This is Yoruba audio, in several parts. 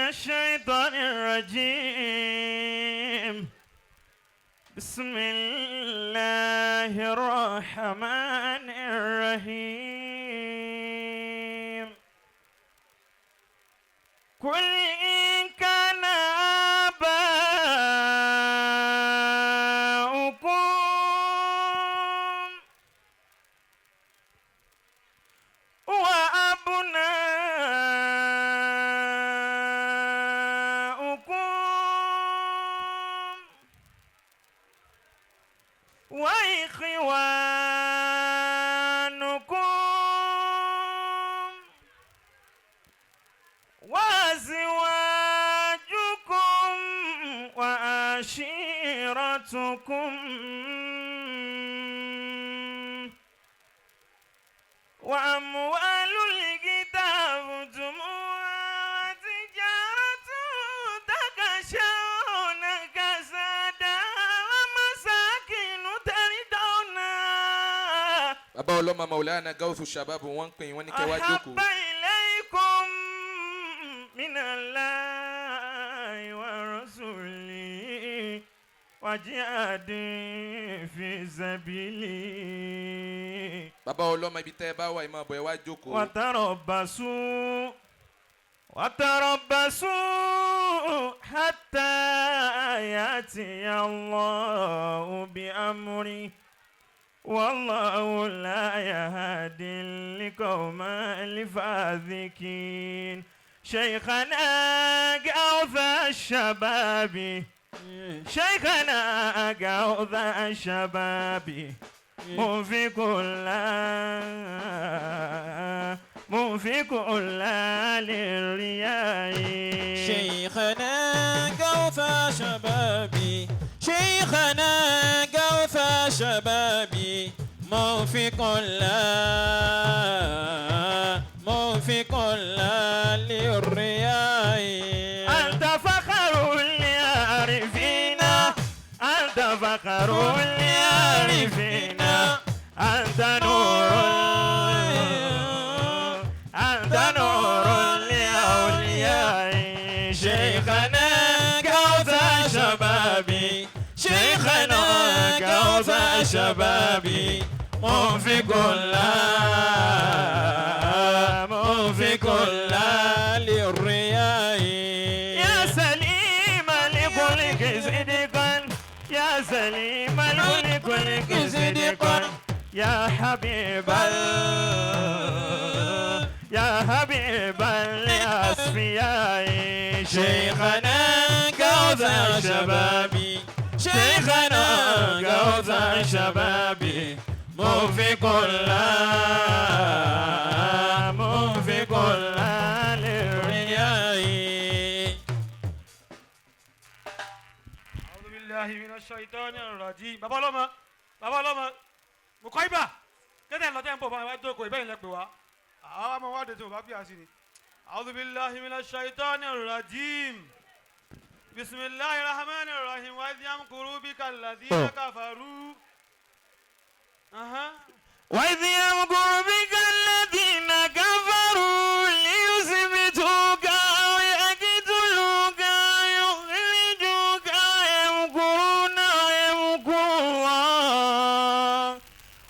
الشيطان الرجيم. بسم الله الرحمن الرحيم. قل إن كان آباؤكم وأبناؤكم وإخوانكم وأزواجكم وعشيرتكم وأموال اقترفتموها وتجارة تخشون كسادها ومساكن ترضونها Bàbá ọlọ́mọ Maulana Gawuthu Shababu, wọ́n ń pè yín, wọ́n ní kẹ́ wá jókòó. أحب إليكم من الله ورسوله وجهاد في سبيله Bàbá ọlọ́mọ, ibi tẹ́ ẹ bá wà, ẹ máa bọ̀, ẹ wá jókòó. وتربصوا وتربصوا حتى يأتي الله بأمره والله لا يهدي القوم الفاسقين. شيخنا غوث الشباب، شيخنا غوث الشباب، منفق لا منفق لا للرياء. شيخنا غوث شبابي، شيخنا غوث شبابي، موفق لا موفق لا للرياء. أنت فخر العارفين، أنت فخر العارفين، أنت نور، أنت نور لأولياء. شيخنا غوث شبابي، شيخنا غوث شبابي، منفق لا منفق لا للرياء. يا سليم لكل صدقا، يا سليم لكل صدقا، يا حبيب يا حبيب الأصفياء. شيخنا غوث شبابي، شيخنا غوث شبابي، موفق لا موفق لا للرياء. أعوذ بالله من الشيطان الرجيم. Bàbá ọlọ́mọ, bàbá ọlọ́mọ mùkọ́ ibà kẹ́tẹ́ lọ́tẹ́ ń bọ̀ bá wa jókòó ìbẹ́yìn lẹ́pẹ̀ wá àwọn ọmọ wa dètò bá bí a sí ni. أعوذ بالله من الشيطان الرجيم. بسم الله الرحمن الرحيم. وإذ يمكر بك الذين كفروا. أها. وإذ يمكر بك الذين كفروا ليثبتوك أو يقتلوك أو يخرجوك ويمكرون ويمكر الله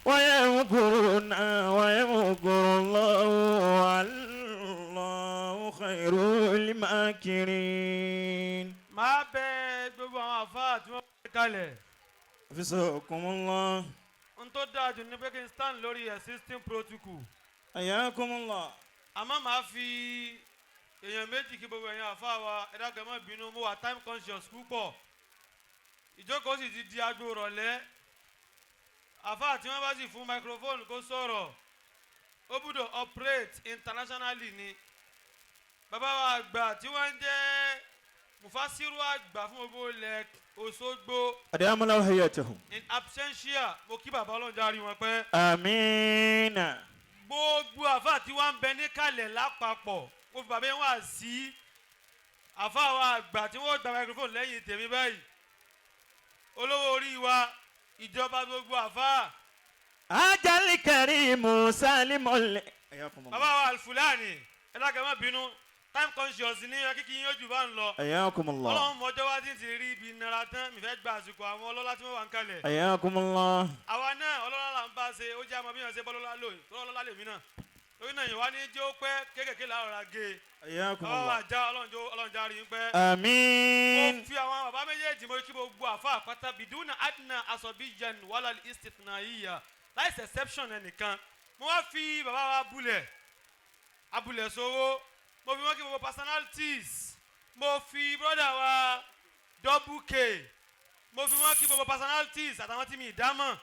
ويمكرون ويمكر الله والله خير الماكرين. Máa bẹ gbogbo àwọn àfáà tí wọ́n fi kalẹ̀. حفظكم الله. N tó dáa jù ní pé kí n stand lórí existing protocol. حياكم الله. Àmọ́ màá fi èèyàn méjì kí gbogbo èèyàn àfáà wa. Ẹ dákun, ẹ má bínú, mo wà time conscious púpọ̀, ìjókòó sì ti di aago rọ̀lẹ́. Àfáà tí wọ́n bá sì fún microphone kó sọ̀rọ̀, ó gbúdọ̀ operate internationally ni. Bàbá wa àgbà tí wọ́n ń jẹ́ mufasiru àgbà fún gbogbo ilẹ̀ Òṣogbo أدام الله حياتهم. in absentia, mo kí bàbá, ọlọ́njà rí wọn pẹ́. آمين. Gbogbo àfáà tí wọ́n ń bẹ níkàlẹ̀ lápapọ̀, mo fi bàbá yẹn wá sí àfáà wa àgbà tí wọ́n gba microphone lẹ́yìn tèmi báyìí, olówó orí wa, ìjọba gbogbo àfáà. أجل كريم سالم. حياكم الله. Bàbá wa Alfulani, ẹ dákẹ́, má bínú. Time conscious ní kíkí yín ojú bá ń lọ. حياكم الله. Ọlọ́run mọjọ́ wá tí ń ti rí ibi nara tán, mi fẹ́ gba àsìkò àwọn ọlọ́lá tí wọ́n wà ń kalẹ̀. حياكم الله. Àwa náà ọlọ́lá là ń bá ṣe, ó jẹ́ àmọ́ bí wọ́n ṣe bọ́ lọ́lá lò tó ọlọ́lá lèmi náà. Torí náà yìí wá ní jẹ́ ó pẹ́ kéékèèké làárọ̀ ra gé e. حياكم Ọlọ́run الله. àjà ọlọ́run já rí i pẹ́. Mo آمين. fi àwọn bàbá méjèèjì mo kí gbogbo àfa àpáta bìdúnà adna asọ̀bíyan wàhálà istithnaiya láìsí exception ẹnìkan. Mo wá fi bàbá wa bulẹ̀ abulẹ̀ sowó, mo fi wọ́n kí gbogbo personalities, mo fi brother wa Double K, mo fi wọ́n kí gbogbo personalities àtàwọn tí mi ìdámọ̀,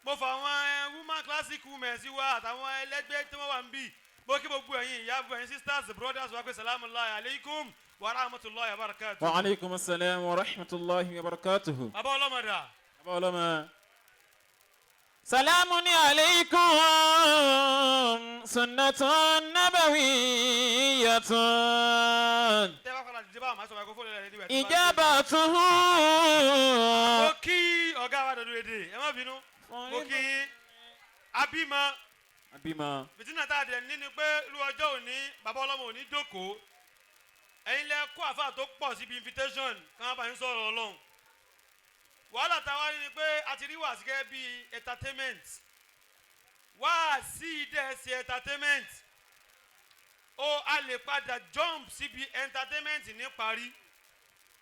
mo fà àwọn woman classic women sí wa àtàwọn ẹlẹgbẹ́ tí wọ́n wà ń bì. Mo kí gbogbo ẹ̀yin ìyá, gbogbo ẹ̀yin sisters, brothers wa pé salamu alaykum wa rahmatulahi wa barakatuh. Wa aleykum salaam wa rahmatulahi wa barakatuhu. Bàbá ọlọ́mọdà. Bàbá ọlọ́mọ. Salamun alaykum sunnatun nabawiyyatun. Tẹ́ bá padà dìde báwọn máa sọ microphone rẹ̀ níbẹ̀. Ijabatuhu. Mo kí ọ̀gá wa dọ̀dọ̀ èdè, ẹ má bínú, mo kí abímọ. Abímọ. Fìtínà tá a dẹ̀ ní ni pé irú ọjọ́ òní bàbá ọlọ́mọ òní jókòó, ẹ̀yin lẹ kó àfáà tó pọ̀ síbi invitation kí wọ́n bá yín sọ̀rọ̀ ọlọ́run. Wàhálà táwa ní ni pé a ti rí wàásí gẹ́gẹ́ bí entertainment, wàásí dẹ̀ ṣe entertainment ó, a lè padà jump síbi entertainment ní parí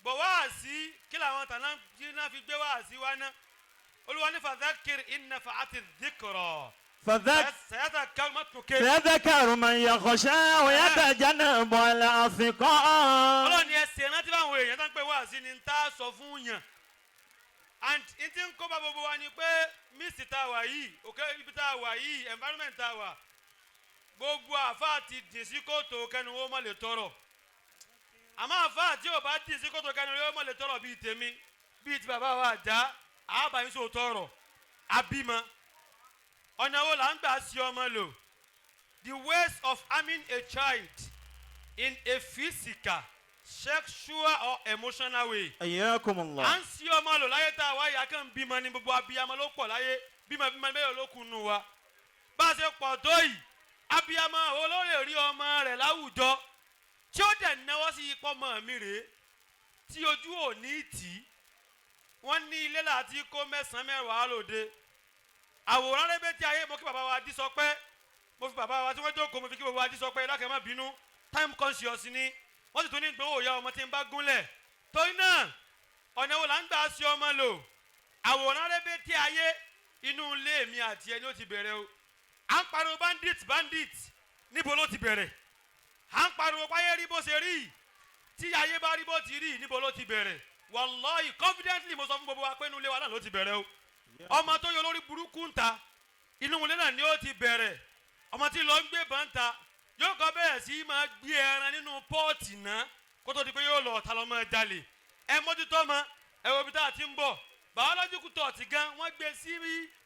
bọ̀. Wàásí kí làwọn tàná kí náà fi gbé wàásí wá ná? Olúwa ní fadhakir inna fa'ati dhikra. فذك sẹ̀yàtà kálmọ́tòkè. سيذكر من يخشى ويتجنب الأشقى. Ọlọ́run ni ẹ ṣe rántí báwọn èèyàn tó ń pè wá sí ni ń tá a sọ fún yàn, and n ti ń kó bá gbogbo wa ni pé mísì tá a wà yìí, òkè ibi tá a wà yìí, environment tá a wà, gbogbo àáfàá ti dì sí kòtò kẹnu ó mọ̀ lè tọrọ, àmọ́ àáfàá tí ò bá dì sí kòtò kẹnu ó mọ̀ lè tọrọ bíi tèmi, bíi ti bàbá wa àjà àbáyé sọ tọrọ àbímọ. Ọ̀nà wo là ń gbà sí ọmọ lò? The ways of harming a child in a physical, sexual or emotional way. حياكم À الله. ń sí ọmọ lò láyé tá a wáyé, akẹ́ ń bímọ ní gbogbo abiyamọ ló pọ̀ láyé, bímọ bímọ bẹ́ẹ̀ ló kunu wa. Bá a ṣe pọ̀ tó yìí, abiyamọ olóyè rí ọmọ rẹ̀ láwùjọ tí ó dẹ̀ náwó sí ipò ọmọ mi rèé tí ojú ò ní tì í. Wọ́n ní ilé láti kó mẹ́sàn-án mẹ́wàá lóde àwòrán rẹ́bẹ̀tì ayé. Mo kí bàbá wa dí sọ pé mo fi bàbá wa tí wọ́n jókòó, mo fi kí bàbá wa dí sọ pé lákẹ́ má bínú, time conscious ni wọ́n sì tún ní gbowó ìyá ọmọ tí ń bá gúnlẹ̀. Torí náà ọ̀nà wo là ń gbà sí ọmọ lò? Àwòrán rẹ́bẹ̀tì ayé inú ilé mi àti ẹni ó ti bẹ̀rẹ̀ o. À ń pariwo bandit bandit, níbo ló ti bẹ̀rẹ̀? À ń pariwo páyé rí bó ṣe rí, tí ayé bá rí bó ti rí, níbo ló ti bẹ̀rẹ̀? Wàláhì, confidently mo sọ fún gbogbo wa pé inú ilé wa náà ló ti bẹ̀rẹ̀ o. Ọmọ tó yọ lórí burúkú ń ta, inú ilé náà ni ó ti bẹ̀rẹ̀. Ọmọ tí lọ ń gbé bá ń ta yóò kọ́ bẹ̀rẹ̀ sí máa gbé ẹran nínú pọ́ọ̀tì náà kó tó di pé yóò lọ ọ̀tá lọ́mọ jalè. Ẹ mójútó ọmọ, ẹ wo ibi tá a ti ń bọ̀. Biological thought gan wọ́n gbé sí,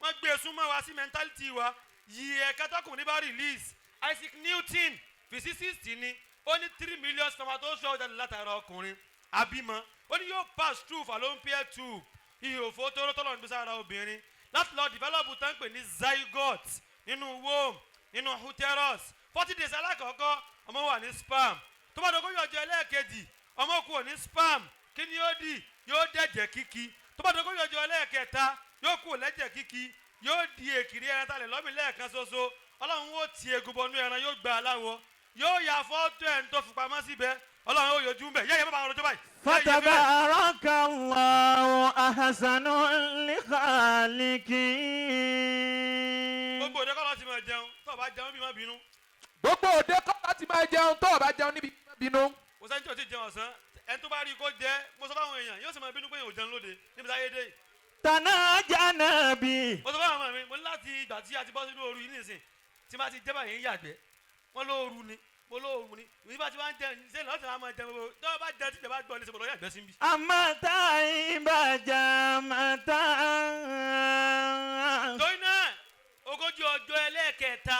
wọ́n gbé súnmọ́ wa sí mentality wa yìí. Ẹ̀ka tọkùnrin bá release, Isaac Newton physicist ni, ó ní 3 million spermatozoa jáde látara ọkùnrin abímọ. Ó ní yóò pass through fallopian tube, ihò fótóró tọ́lọ̀ níbi sára obìnrin, láti lọ develop tán pè ní zygote nínú womb, nínú uterus. 40 days alákọ̀ọ́kọ́, ọmọ wà ní sperm. Tó bá dogójì ọjọ́ ẹlẹ́ẹ̀kejì, ọmọ kúrò ní sperm, kí ni ó di? Yóò dẹ̀jẹ̀ kíkí. Tó bá dogójì ọjọ́ ẹlẹ́ẹ̀kẹta, yóò kúrò lẹ́jẹ̀ kíkí, yóò di èkìrí ẹran talẹ̀ lọ́mì lẹ́ẹ̀kan ṣoṣo. Ọlọ́run ó ti egun bọnú ẹran, yóò gba aláwọ̀, yóò ya fọ́tò ẹ̀ ń tó fipamọ́ síbẹ̀, ọlọ́run ó yọjú ń bẹ̀ yẹ́yẹ́ bá wọn lọ́jọ́ báyìí. فتبارك الله أحسن الخالقين. Gbogbo òde kọ́ lọ́ọ́ ti máa jẹun, tó o bá jẹun bí má bínú. Gbogbo òde kọ́ láti máa jẹun, tó o bá jẹun níbi má bínú. Kò sẹ́ni tí o ti jẹun ọ̀sán, ẹni tó bá rí i kó jẹ. Mo sọ fáwọn èèyàn, yóò sì máa bínú pé èèyàn ò jẹun lóde níbi táyé dé. تناجى نبي. Mo sọ fáwọn ọmọ mi, mo ní láti ìgbà tí a ti bọ́ sínú ooru yìí nísìn tí máa ti jẹ́ báyìí ń yàgbẹ́, wọ́n lóoru ni, mo lóoru ni ìwé bá ti wá ń jẹun ṣé lọ́sàn án máa jẹun gbogbo tó o bá jẹun tí ìjọba gbọ́ ní sèpò lọ́ọ́ yàgbẹ́ sí bí. أمتى بجامتا. Torí náà ogójì ọjọ́ ẹlẹ́ẹ̀kẹta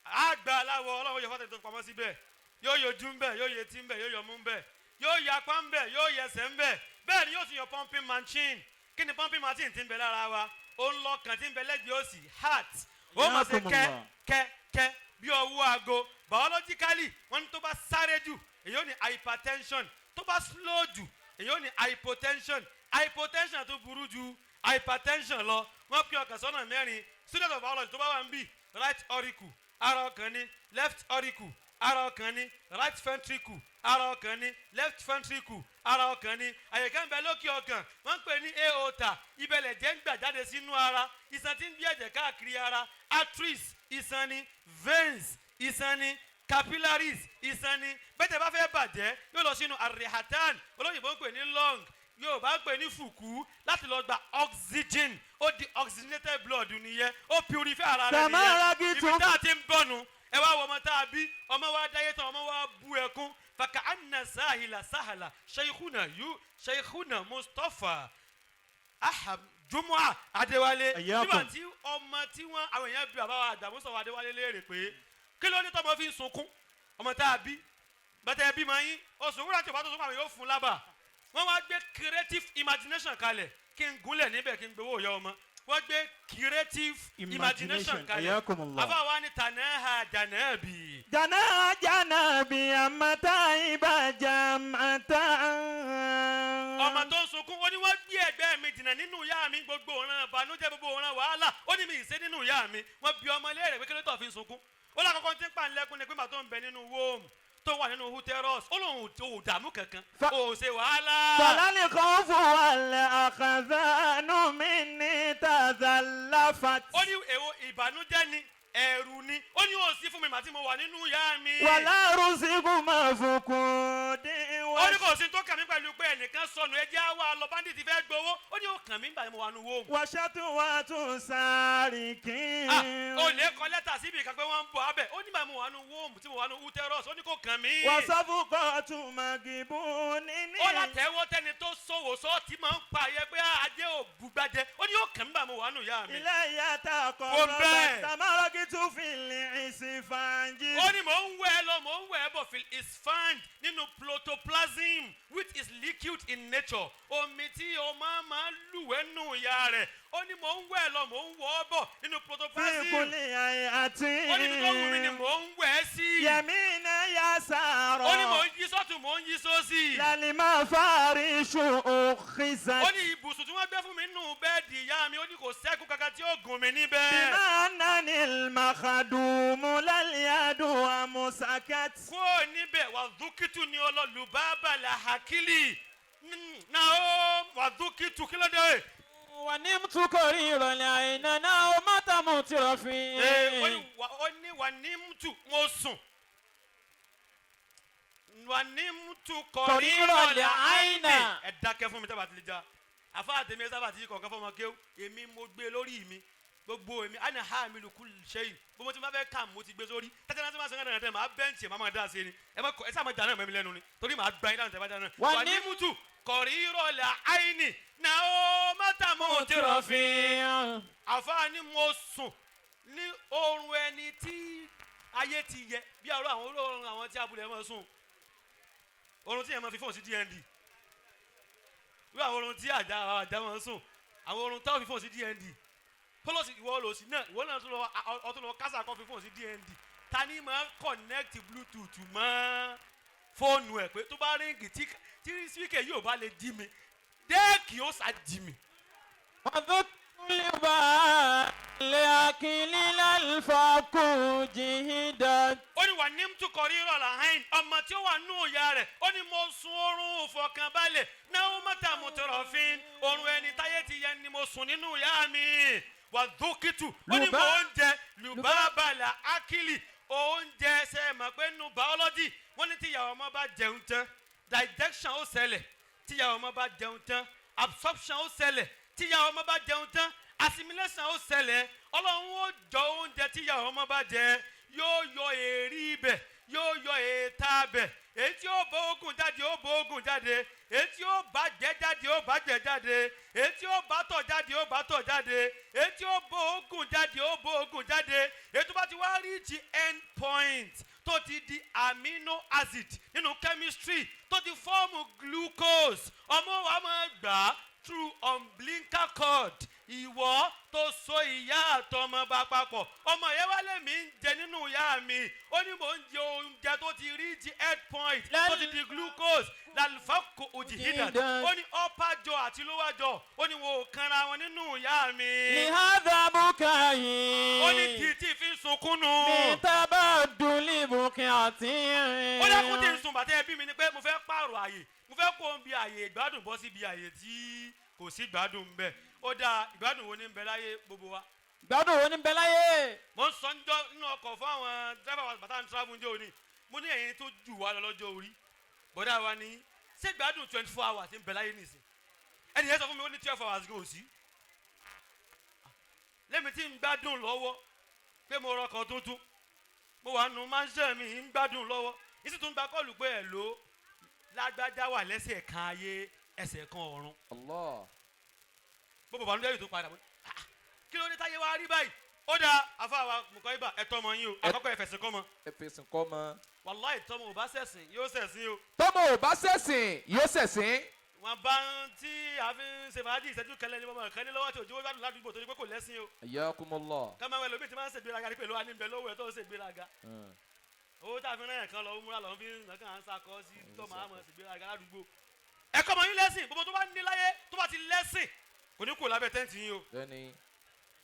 àgbà aláwọ̀, ọlọ́run yóò fọ́tẹ̀ tó pamọ́ síbẹ̀, yóò yọjú ń bẹ̀, yóò yẹtí ń bẹ̀, yóò yọmú ń bẹ̀, yóò yọ apá ń bẹ̀, yóò yẹsẹ̀ ń bẹ̀, bẹ́ẹ̀ ni yóò sì yọ pumping machine. Kí ni pumping machine ti ń bẹ lára wa? Ó ń lọ kàn tí ń bẹ lẹ́gbẹ̀ẹ́ òsì, heart. Ó máa ṣe kẹ́ kẹ́ kẹ́. Bí ọwọ́ aago, biologically, wọ́n ní tó bá sáré jù, èyí ò ní hypertension. Tó bá slow jù, èyí ò ní hypotension. Hypotension tó burú ju hypertension lọ. Wọ́n pín ọkàn sọ́nà mẹ́rin. Student of biology tó bá wà ń bì, right auricle ara ọkàn ni, left auricle ara ọkàn ni, right ventricle ara ọkàn ni, left ventricle ara ọkàn ni. Àyíká ń bẹ lókè ọkàn, wọ́n ń pè ní aorta. Ibẹ̀ lẹ̀jẹ̀ ń gbà jáde sínú ara. Iṣan tí ń gbé ẹ̀jẹ̀ káàkiri ara, arteries iṣan ni, veins iṣan ni, capillaries iṣan ni. Bẹ́tẹ̀ bá fẹ́ bàjẹ́, yóò lọ sínú arihatan, olóyìnbó ń pè ní lung, yóò bá ń pè ní fùkú, láti lọ gba oxygen. Ó di oxygenated blood nìyẹn, ó purify ara rẹ nìyẹn. Tamaragi Ibi tún- tá a ti ń bọ̀nu, ẹ wá wọ ọmọ tá a bí. Ọmọ wa dáyé tán, ọmọ wa bú ẹkún. Fàkà anna sahila sahala sheikhuna yu Sheikhuna Mustapha Aham Jumua Adéwálé. Ẹ̀yà Nígbà kan. tí ọmọ tí wọn àwọn èèyàn bí bàbá wa àgbà Mustapha Adéwálé léèrè pé kí ló ní tọmọ fi ń sunkún, ọmọ tá a bí bàtà ẹbí máa yín oṣù wúrà tí o bá tó sunkún, àwọn yóò fún lábà. Wọ́n wá gbé creative imagination kalẹ̀. Kí n gúnlẹ̀ níbẹ̀, kí n gbowó ìyá ọmọ. Wọ́n gbé creative imagination Imagination. kalẹ̀. Ayakumullah. Àbá wa ni tànà jànàbì. Jana jana bi amata iba jamata. Ọmọ tó ń sunkún, ó ní wọ́n gbé ẹgbẹ́ mi jìnnà nínú ìyá mi. Gbogbo òran ìbànújẹ́, gbogbo òran wàhálà, ó ní mi ìṣe nínú ìyá mi. Wọ́n bi ọmọ léèrè pé kí ló tó fi ń sunkún. Ó lákọ̀ọ́kọ́ tí ń pa ńlẹ́kùn ni pé màá tó ń bẹ nínú womb, tó wà nínú uterus, ó lóun ò dààmú kankan, ò ṣe wàhálà. Falali khawfu wal akhzanu minni tazallafat. Ó ní èwo ìbànújẹ́ ni, ẹ̀rù ni, ó ní ó sí fún mi màá tí mo wà nínú ìyá mi. Wala rusiku mafukudi. Ó ní kò sí tó kàn mí pẹ̀lú pé ẹnìkan sọnù, ẹjẹ́ á wà lọ, bandit fẹ́ gbowó. Ó ní ó kàn mí nígbà tí mo wà nínú womb. Washatu watu sarikin. Ah, o lè kọ lẹ́tà síbi kan pé wọ́n ń bọ̀ abẹ́. Ó ní màá mo wà nínú womb, tí mo wà nínú uterus, ó ní kò kàn mí. Wasafukatu magibuni. Ó látẹ̀wọ́ tẹni tó sòwò sọ́ọ̀tì máa ń pa ayẹ pé ajé ò bugbájẹ. Ó ní ó kàn mí bá mo wà nínú ìyá mi. Ilé yàtà Kò kọ̀ọ̀rọ̀ bẹ́ẹ̀. Tamarakitu fil isifanji. Ó ní mò ń wẹ̀ ẹ́ lọ, mò ń wẹ̀ ẹ́ bọ̀, fil isfand, nínú protoplasm, which is liquid in nature, omi tí o máa lúwẹ̀ẹ́ nù ìyá rẹ̀. Ó ní mò ń wẹ̀ ẹ́ lọ, mò ń wọ̀ ọ́ bọ̀ nínú Fi protoplasm. kulli ayati. Ó ní ibi tó wù mí ni mò ń wẹ̀ ẹ́ sí. Yamina yasara. Ó ní mò ń yí sọ́tún, mò ń yí sósì. Lalima farishu ukhizat. Ó ní ibùsùn tí wọ́n gbé fún mi nínú bẹ́ẹ̀dì ìyá mi, ó ní kò sẹ́kù kankan tí ó gùn mí níbẹ̀. Bima annani al-makhdumu lal yadu wa musakat. Kúrò níbẹ̀, wàdúkìtù ni ọlọ́lùbábà làhàkìlì náà ó wàdúkìtù, kí ló dé? ونمت قرير العين نومة مترف. Ee, ó ní wà ní mùtù, mo sùn, wà ní mùtù kọ̀rí Kọ̀rírọ̀ ìrọ̀lẹ́ lẹ́ àìnà. àìnà. Ẹ dákẹ́ fún mi tábà tí lè já àfa àtẹ̀mí ẹ sábà tí kọ̀ọ̀kan fọmọ kéwù. Èmi mo gbé lórí mi gbogbo èmi àná ha mi lùkú ṣẹ́yìn. Gbogbo tí mo bá fẹ́ kà, mo ti gbé sórí tẹ́tẹ́ náà tí mo bá sọ náà tẹ́ màá bẹ́ǹtì ẹ̀, máa dá sí ni. Ẹ má kọ, ẹ sáà má jà náà mẹ́mi lẹ́nu ni, torí màá gbá yín dáhùn tẹ́ bá dáná. Wà Wà ní ní- mùtù kọ̀rí ìrọ̀lẹ́ àìní náà ó mọ́tà mọ́ ti rọ̀ مترف. Àfáà ni mo sùn ní oorun ẹni tí ayé ti yẹ, bí àrò àwọn olóorun, àwọn tí abúlé máa sùn, oorun tí yẹn máa fi fóònù sí DND, bí àwọn oorun tí àjà àwọn àjà máa sùn, àwọn oorun táwọn fi fóònù sí DND kólọ́sì. Ìwọ lò sí náà, ìwọ náà tún lọ, ọtún lọ kásà kan fi fóònù sí DND. Ta ni máa connect Bluetooth mọ́ fóònù ẹ̀ pé tó bá ring, tí speaker yóò bá lè jí mi, dẹ́ẹ̀kì ó sá jí mi? وذكر لأكل الفاق جهدا. Ó ní wà ní tukọ̀rí rọ̀lá hain, ọmọ tí ó wà nù ìyá rẹ̀. Ó ní mo sun oorun ìfọ̀kànbalẹ̀ náà, mọ́tà mọ̀tòrọ̀fín, oorun ẹni táyé ti yẹ ni mo sùn nínú ìyá mi. Wà dókítù, ó ní mo ń jẹ lùbábàlà ákìlì oúnjẹ. Ṣe é mọ̀ pé nínú biology, wọ́n ní tíyàwó ọmọ bá jẹun tán, digestion ó ṣẹlẹ̀. Tíyàwó ọmọ bá jẹun tán, absorption ó ṣẹlẹ̀. Tíyàwó ọmọ bá jẹun tán, assimilation ó ṣẹlẹ̀. Ọlọ́run ó jọ oúnjẹ tíyàwó ọmọ bá jẹ, yóò yọ èrí ibẹ̀, yóò yọ èéta bẹ̀. Èyí tí ó bá oògùn jáde, ó bá oògùn jáde. Èyí tí ó bá jẹ jáde, ó bá jẹ jáde. Èyí tí ó bá tọ̀ jáde, ó bá tọ̀ jáde. Èyí tí ó bá oògùn jáde, ó bá oògùn jáde. Èyí tó bá ti wá reach end point, tó ti di amino acid nínú chemistry, tó ti form glucose, ọmọ wa máa gbà á through umbilical cord. Ìwọ tó so ìyá àtọmọ bá papọ̀, ọmọ yẹn wá lèmi ń jẹ nínú ìyá mi, ó ní mò ń jẹ oúnjẹ tó ti rí ti head point, tó ti di glucose. Lálùfáàkò òjìhídà, ó ní upper jaw àti lower jaw, ó ní wọn ò kanra wọn nínú ìyá mi. لهذا بكائي Ó ní tí fi ń sunkún nù. بتبدل بقعتي. Ó dákun tí ń sun bàtẹ́ ẹbí mi ni pé mo fẹ́ pààrọ̀ àyè, mo fẹ́ kó ń bi àyè ìgbádùn bọ́ síbi àyè tí kò sí ìgbádùn ń bẹ. Ó dáa, ìgbádùn wo ni ń bẹ láyé gbogbo wa? Gbádùn wo ni ń bẹ láyé? Mo ń sọ níjọ́ nínú ọkọ̀ fún àwọn dírẹ́fà wa bàtà ń travel níjọ́ òní. Mo ní ẹ̀yin tó jù wá lọ lọ́jọ́ orí, bọ́dà wa ní ṣé ìgbádùn 24 hours ń bẹ láyé nìsín? Ẹnì yẹn sọ fún mi, ó ní 12 hours kò sí. Lẹ́mi tí ń gbádùn lọ́wọ́ pé mo rọkọ̀ tuntun, mo wà nù máńṣẹ́ mi ń gbádùn lọ́wọ́, ìsì tún gba kọ́ọ̀lù pé ẹ̀ ló lágbájá wà lẹ́sẹ̀ kan ayé, ẹsẹ̀ kan ọ̀run. Allah. Gbogbo bànújẹ́ yìí tó padà bọ̀. Ah, kí ló dé táyé wá rí báyìí? Ó dáa, afáwa mùkọ́ ibà, ẹ̀tọ́ ọmọ yín o. Àkọ́kọ́ ẹ fẹ̀sìn kọ́ mọ. Ẹ fèsì kọ́ mọ. Wàláì, tọ́mọ ò bá ṣẹ̀sìn, yóò ṣẹ̀sìn o. Tọ́mọ ò bá ṣẹ̀sìn, yóò ṣẹ̀sìn. Wọn bá ń tí a fi ń ṣe fàájì ìṣẹ́jú kẹlẹ́ ní ọmọ kan ní lọ́wọ́ tí òjò gbádùn ládùúgbò torí pé kò lẹ́sìn o. Ayakumullah. Ká máa wẹ lómi tí máa ń ṣègbéraga ní pẹ̀lú àníbẹ̀ lọ́wọ́ ẹ̀ tó ń ṣègbéraga. Owó tá a fi rán ẹ̀ kan lọ múra lọ́n fi ń kàn án sakọ sí tọ́mọ àmọ́ ṣègbéraga ládùúgbò. Ẹ̀kọ́ ọmọ yín lẹ́sìn. Gbogbo tó bá ní láyé, tó bá ti lẹ́sìn, kò ní kú lábẹ́ tẹ́ǹtì yín o. Bẹ́ẹ̀ni.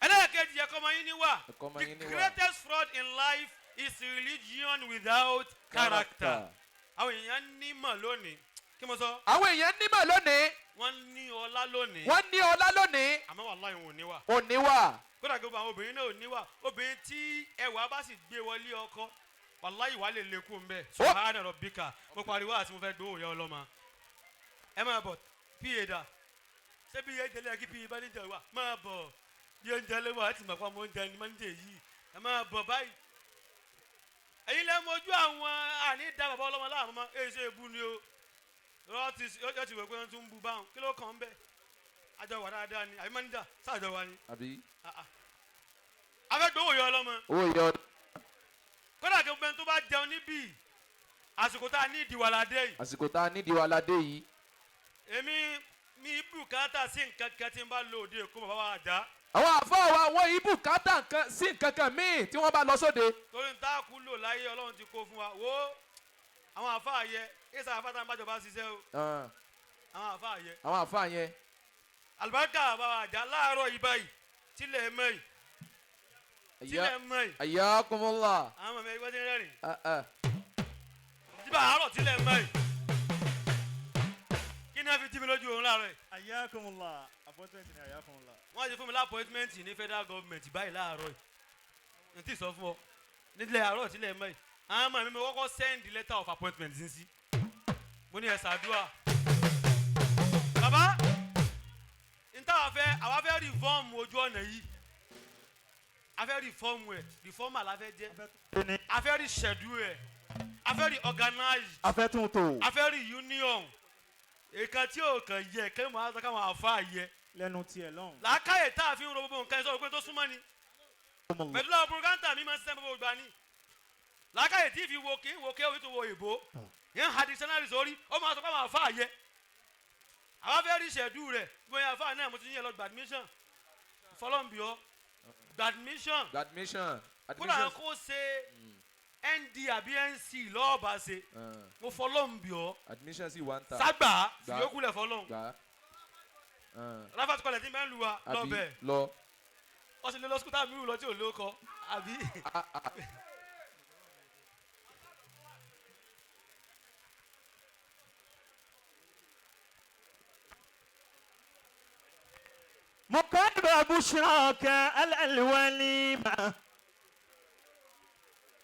Ẹlẹ́ẹ̀kejì, ẹ̀kọ́ ọmọ yín níwà. Ẹ̀kọ́ ọmọ The yín níwà. greatest fraud in life is religion without character. Àwọn èèyàn nímọ̀ lónìí, kí mo sọ? Àwọn èèyàn nímọ̀ lónìí. Wọ́n ní ọlá lónìí. Wọ́n ní ọlá lónìí. Àmọ́ wàláhì, wọn ò níwà. Òníwà. Kódà gbogbo àwọn obìnrin náà ò níwà. Obìnrin tí ẹwà bá sì gbé wọlé ọkọ, wàláhì, wà lè lékún bẹ́ẹ̀. Subhana rabbika. Mo pariwo àti mo fẹ́ gbowó ìyá ọlọ́mọ. Ẹ máa bọ̀, pa dà? Ṣé bí oúnjẹ lẹ́yìn kí pa bá níjà wà? Máa bọ̀, bí oúnjẹ lẹ́wọ̀ àti màpá mo oúnjẹ ni máa ń jẹ yìí. Ẹ máa bọ̀ báyìí. Ẹ̀yin lẹ́ mojú àwọn àní da bàbá ọlọ́mọ láàmú mọ́. Èyí ṣe èbú ni o. Yọ ti wò pé wọ́n tún ń bu báwọn. Kí ló kàn ń bẹ́ẹ̀? Àjọ wà dáadáa ni àbí mánìjà sáàjọ wa ni? Àbí. Afẹ́gbowó yọ ọlọ́mọ. Owó ìyá. Kódà kí gbogbo ẹni tó bá jẹun níbí, àsìkò tá a ní ìdìwàládé yìí. Àsìkò tá a nídìí wa ládé yìí. Èmi mi bùkátà sí nǹkan kan tí n bá lò òde èkó, bàbá wa àjà. Àwọn àfáà wa, wọ́n ibù kátà nǹkan sí nǹkan kan míì tí wọ́n bá lọ sóde. Torí n tá a kú lò láyé, Ọlọ́run ti kó fún wa. Wo àwọn àfáà yẹ ẹsẹ àfáà tá a ń bájọba ṣiṣẹ́ o. Àwọn àfáà yẹ. Àwọn àfáà yẹn. Àlùbáríkà bàbá wa àjà, láàárọ̀ yìí báyìí, tílẹ̀ mọ́ yìí, tílẹ̀ mọ́ yìí. Ayakumullah. Àwọn ọmọ mi ẹgbẹ́ ti ń rẹ́rìn. Ah, ah. Jíbà àárọ̀, tílẹ̀ mọ́ yìí, kí ni wọ́n fi jí mi lójú oorun láàárọ̀ yìí? Ayakumullah. Appointment ni, ayakumullah. Wọ́n ti fún mi l'appointment ní federal government báyìí láàárọ̀ yìí. N tí sọ fún ọ nílẹ̀ àárọ̀ tílẹ̀ mọ́ yìí, àwọn ọmọ mi, mo kọ́kọ́ send letter of appointment sí. Mo ní ẹ ṣàdúrà bàbá n táwa fẹ́. Àwa fẹ́ reform ojú ọ̀nà yìí, a fẹ́ reform ẹ̀, reformer la fẹ́ jẹ́. A fẹ́ reschedule ẹ̀, a fẹ́ reorganize. A fẹ́ tún tò. A fẹ́ reunion èèkan tí ò kàn yẹ kí wọ́n á sọ káwọn àfa yẹ Lẹ́nu tiẹ̀ lọ́hùn. Làákàyè tá a fi ń ro gbogbo nǹkan ẹ̀ sọ̀rọ̀ pé tó súnmọ́ ni pẹ̀lú àwọn propaganda mi máa ń ṣiṣẹ́ gbogbo ìgbà ni. Làákàyè tí fi wo kí wo kí orí tó wo ìbò yẹn ha dictionary sórí, ó máa sọ pé àwọn àfa yẹ. Àwọn fẹ́ rí ìṣẹ̀dú rẹ̀ bóyá àfa náà mo ti yẹn lọ gba admission fọlọ́nbíọ́, gba admission. Admission. Kódà Admission. kó ṣe ND àbí NC lọ́ọ̀bà ṣe. Mo fọlọ́nbíọ́. Admission sì wà ń ta. Ságbà. Gbà. Fìyókù lẹ̀ fọlọ́n. Gbà. Raffat College ní mẹ́rin lu wa. Àbí. Lọ́bẹ̀. Lọ. Wọ́n sì lé lọ sukùl tá a mi rù lọ tí ò lóko àbí. Ah, ah. مقرب بشراك الوليمة،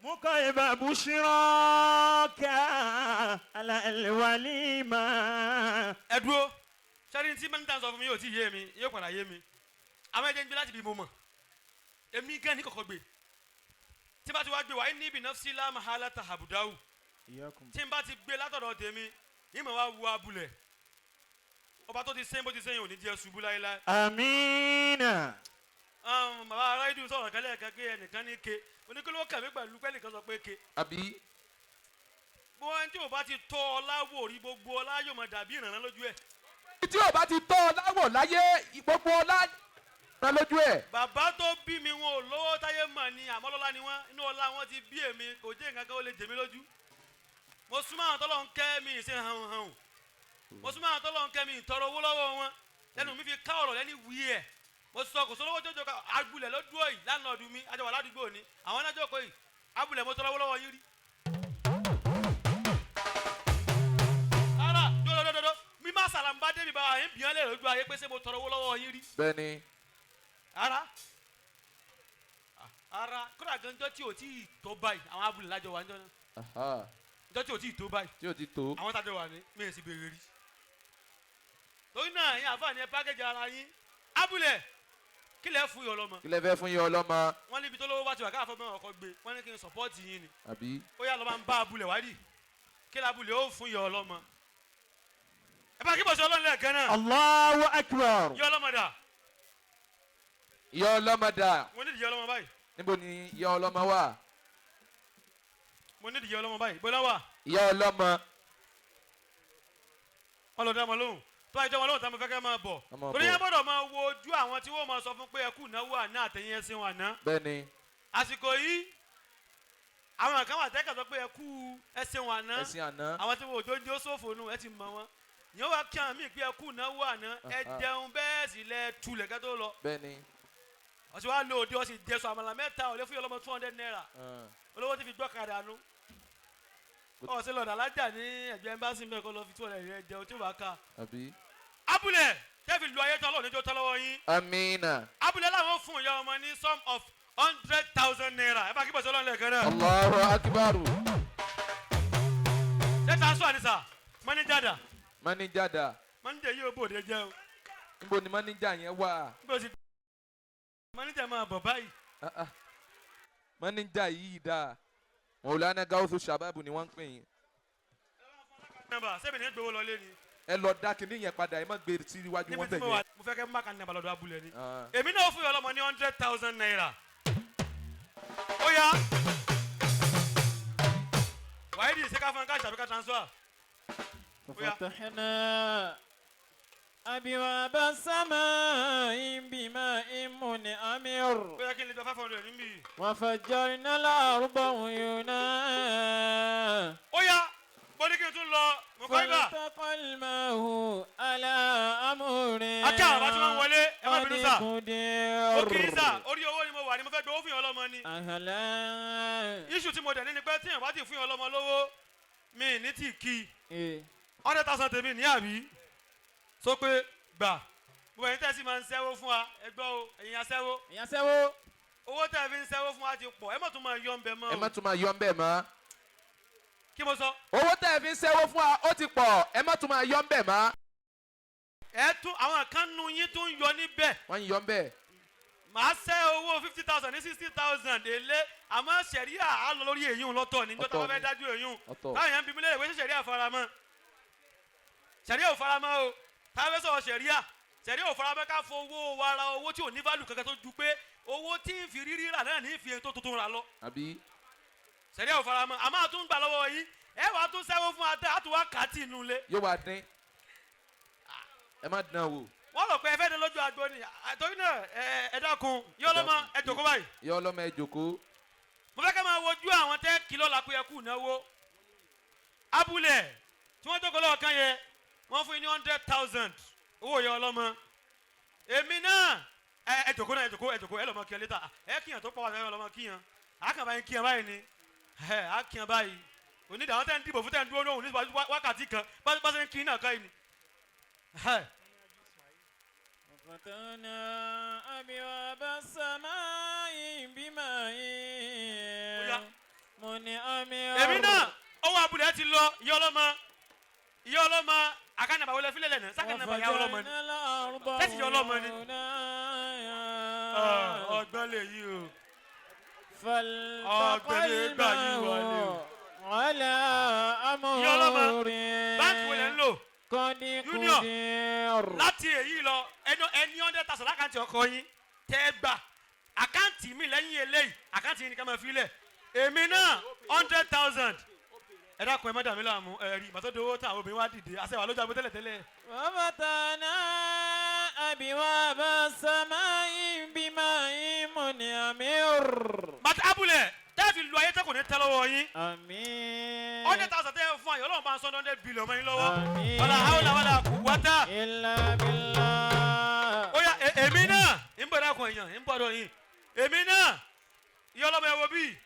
مقرب بشراك الوليمة. Ẹ dúró, sẹ́ni tí mẹ́ta sọ fún mi yóò ti yé mi, yóò padà yé mi. Àwọn ẹ̀jẹ̀ ń gbé láti bí mo mọ̀ èmi gan ní kọ̀kọ́ gbé tí bá ti wá gbé wáyé níbi nafsi la mahala tahabudawu. Tí n bá ti gbé látọ̀dọ̀ tèmi, ìmọ̀ wa wu abúlẹ̀ ọba tó ti sẹ́yìn, bó ti sẹ́yìn ò ní jẹ́ ṣubú láéláé. آمين. Bàbá aráàlú sọ̀rọ̀ kẹ́lẹ́ kan pé ẹnìkan ní ke oníkóló kàmí pẹ̀lú pé ẹnìkan sọ pé ke. Àbí. Bó ẹni tí ò bá ti tọ́ ọ láwò rí, gbogbo ọlá yóò máa dàbí ìrànlọ́ lójú ẹ̀. Tí o bá ti tọ́ ọ láwọ̀ láyé, gbogbo ọlá. Rán lójú ẹ̀. Bàbá tó bí mi wọn ò lówó táyé mọ̀ ni, àmọ́ lọ́lá ni wọ́n, inú ọlá wọn ti bí èmi, kò jẹ́ nǹkan kan ó lè jẹ mí lójú. Mo súnmọ́ àwọn tọ́lọ́ ń kẹ́ mi ìṣe hàn hàn. Mo súnmọ́ àwọn tọ́lọ́ ń kẹ́ mi ìtọrọ owó lọ́wọ́ wọn. Lẹ́nu mi fi ká ọ̀rọ̀ lẹ́ni wí ẹ̀. Mo sọ kò sólówó jọjọ ká agbulẹ̀ ló dúró yìí lánàá ọdún mi, àjọ wà ládùúgbò ni. Àwọn náà jókòó yìí, abúlẹ̀ mo tọrọ owó lọ́wọ́ yín rí. Rárá, dódódódó, mi má sàlàmbá débi bá àyín bìyàn lè lójú ayé pé ṣé mo tọrọ owó lọ́wọ́ yín rí. Bẹ́ẹ̀ni. Ara ara kódà gan jọ tí o tí tó báyìí àwọn abúlé lájọ wà níjọ náà Aha. jọ tí o tí tó báyìí Tí o ti tó. àwọn tájọ wà ní mi ò sì béèrè rí. Torí náà yín àǹfààní ẹ pákéjì ara yín abúlé kí lẹ fún yọ lọ́mọ. Kí lẹ fẹ́ fún yọ ọlọ́mọ. Wọ́n níbi tó lówó bá ti wà káàfọ́ mẹ́wọ̀n ọkọ̀ gbé wọ́n ní kí n sọ̀pọ́ọ̀tì yín ni. Àbí. Ó yà lọ́ máa ń bá abúlé wádìí kí lábúlé ó fún yọ ọlọ́mọ. Ẹ bá kí bọ̀sẹ̀ ọlọ́run lẹ́ẹ̀kan náà. Allahu akbar. Yọ ọlọ́mọ dà. Yọ ọlọ́mọ dà. Mo ní ìdíyẹ ọlọ́mọ báyìí. Níbo ni yọ ọlọ́mọ wà? Mo ní ìdíyẹ ọlọ́mọ báyìí. Bọ́lá wà. Yọ ọlọ́mọ. Wọ́n lọ dá ọmọ lóhùn. Tó àìjọ wọn lóhùn tá mo fẹ́ kẹ́ máa bọ̀. Ọmọ Torí bọ̀. yẹn gbọ́dọ̀ máa wo ojú àwọn tí wọ́n máa sọ fún pé ẹ kú ìnáwó àná àtẹ̀yìn ẹ̀sìn wọn àná. Bẹ́ẹ̀ni. Àsìkò yìí àwọn kan wà tẹ́kà sọ pé ẹ kú ẹ̀sìn wọn àná. Ẹ̀sìn àná. Àwọn tí wọn ò jóúnjẹ ó ṣòfò nù ẹ ti mọ̀ wọn. Ìyẹn wá kí àwọn míì pé ẹ kú ìnáwó àná ẹ jẹun bẹ́ẹ̀ sì lẹ tulẹ̀ kẹ́ tó lọ. Bẹ́ẹ̀ni. Ọ̀sìn wa lo òde ọ̀sìn jẹsọ àmàlà mẹ́ta ò lè fún yọlọ́mọ 200 naira. Olówó ti fi gbọ́kadà nu. Ọ̀sìn lọ́dà alájà ní ẹ̀gbẹ́ ẹ̀mbásí mẹ́kọ́ lọ fi 200 rẹ jẹun tí ó bá ká. Àbí. Abúlé tẹ́fì lu ayé tán lọ́wọ́ níjó tán lọ́wọ́ yín. Amina. Abúlé làwọn fún ìyá ọmọ ní sum of 100,000 naira. Ẹ bá kí bọ̀sẹ̀ ọlọ́run lẹ́ẹ̀kan náà. Allahu akbar. Ṣé transfer ni sà? Mọ́níjà dà. Mọ́níjà dà. Mọ́níjà yìí ó bòde jẹ́ o. Níbo ni mọ́níjà yẹn wà? Níbo sì mọ́níjà máa bọ̀ báyìí. Mọ́níjà yìí dà. Maulana Gawusu Shababu ni wọ́n ń pè yín. Nọ́mbà sẹ́mi ní gbowó lọlé ni. Ẹ lọ dá kinní yẹn padà, ẹ má gbé sí iwájú wọn Níbi tí bẹ̀ mo wà, yẹn. mo fẹ́ kẹ́ má kan nàbà lọ́dọ̀ abúlé ni. Ah. Èmi náà fún yọ ọlọ́mọ ní 100,000 naira. Ó yá. Wáyé ṣé ká fún ká ṣàbí ká transfer. Ó yá. ففتحنا أبواب السماء بماء منهمر Ó yẹ kí n lè gba 500 níbí. وفجرنا الأرض عيونا Ó yá, mo ní kí n tún lọ, mo kọ́ ibà. فالتقى الماء على أمر Akẹ́ àwọn bá ti máa ń wọlé, ẹ má bínú sà. قد Ó kì í sà, قدر orí owó ni mo wà ní mo fẹ́ gbowó fún yàn ọlọ́mọ ni. أهلا Iṣu tí mo dẹ̀ ní ni pé tí èèyàn bá ti fún yàn ọlọ́mọ lówó, mi ní tí kì í. إيه. 100,000 tèmi ní àbí? Sọ pé gbà. Gbogbo ẹ̀yin tẹ́sí máa ń sẹ́wó fún wa, ẹ gbọ́ o, ẹ̀yin aṣẹ́wó. Ìyá sẹ́wó. Owó tẹ́ ẹ fi ń sẹ́wó fún wa ti pọ̀, ẹ má tún máa yọ ń bẹ mọ́ Ẹ má o. tún máa yọ ń bẹ̀ mọ́. Kí mo sọ? Owó tẹ́ ẹ fi ń sẹ́wó fún wa ó ti pọ̀, ẹ má tún máa yọ ń bẹ̀ mọ́. Ẹ tún àwọn kan nu yín tún yọ níbẹ̀. Wọ́n ń yọ ń bẹ̀. Màá sẹ́ owó 50,000 ní 60,000 èlé, àmọ́ sẹ̀ríà á lọ lórí èyún lọ́tọ̀ ní jọ́tà Ọ̀tọ̀ bá fẹ́ ni. dájú èyún. Ọ̀tọ̀. Táwọn èèyàn ń bi mí léèrè pé ṣé sẹ̀ríà faramọ́? Sẹ̀ríà ò faramọ́ o. Táwọn fẹ́ sọ̀rọ̀ sẹ̀ríà, sẹ̀ríà ò faramọ́ ká fowó wa ra owó tí ò ní value kankan tó ju pé owó tí ń fi rírí rà náà ní fi èyí tó tuntun rà lọ. Àbí. Sẹ̀ríà ò faramọ́, àmọ́ àtún gbà lọ́wọ́ yín. Ẹ wàá tún sẹ́wó fún wa tẹ́, àtún wá kàtì inú ilé. Yóò wá dín. Ẹ má dán wò. Wọ́n rò pé ẹ fẹ́ dé lójú agbo ni. Torí náà ẹ dákun, yọ ọlọ́mọ ẹ jòkó báyìí. Yọ ọlọ́mọ ẹ jòkó. Mo fẹ́ ká máa wojú àwọn tẹ́ kìlọ̀ la pé ẹ kú náwó. Abúlé tí wọ́n jókòó lọ́ọ̀kan yẹn, wọ́n fún yín ní 100,000 owó yẹ ọlọ́mọ. Èmi náà ẹ jòkó náà, ẹ jòkó, ẹ jòkó, ẹ lọ́mọ kíyan létà. Ẹ kíyan tó pọ̀ wá sẹ́yìn ọlọ́mọ kíyan. Àkànbá yín kíyan báyìí ni. Ẹ á kíyan báyìí. Onídàá àwọn tẹ́ ń dìbò fún tẹ́ ń dúró lóhùn ní wákàtí kan, bá ṣe ń kí náà ká yìí ni. وفتحنا أبواب السماء بماء منهمر Èmi náà owó abúlé ti lọ, ìyá ọlọ́mọ, ìyá ọlọ́mọ, àkànnàbà wọlé fílẹ̀ lẹ́nu, sákànnàbà ìyá ọlọ́mọ ni. وفجرنا الأرض Tẹ́sí ìyá ọlọ́mọ ni. عيونا Ọgbọ́n lè yí o. فالتقى Ọgbẹ́ni gbà yín wọlé o. الماء على Ìyá ọlọ́mọ, أمر báńkì wo lẹ̀ ń lò? قد Union. قدر Láti èyí lọ, ẹni 100,000 lákàntì ọkọ yín tẹ́ ẹ gbà. Àkáǹtì mi lẹ́yìn eléyìí, àkáǹtì yín ni ká máa fi lẹ̀. Èmi náà 100,000. Ẹ dákun ẹ má dà mí láàmú, ẹ rí ìgbà tó dowó tán àwọn obìnrin wá dìde, àṣẹ wà lójú agbo tẹ́lẹ̀ tẹ́lẹ̀. وفتحنا أبواب السماء بماء منهمر. Bàtà abúlé tẹ́ fi lu ayé tẹ́ kò ní tẹ́ lọ́wọ́ yín. Àmín. 100,000 tẹ́ ẹ fún àyè Ọlọ́run bá ń sọ 100 billion mọ́ yín lọ́wọ́. Àmín. Wàlà hawla wàlà quwwata. إلا بالله. Ó yá èmi náà ń bọ̀ dákun èèyàn ń bọ̀ dọ̀ yín. Èmi náà ìyá ọlọ́mọ ẹ wo bí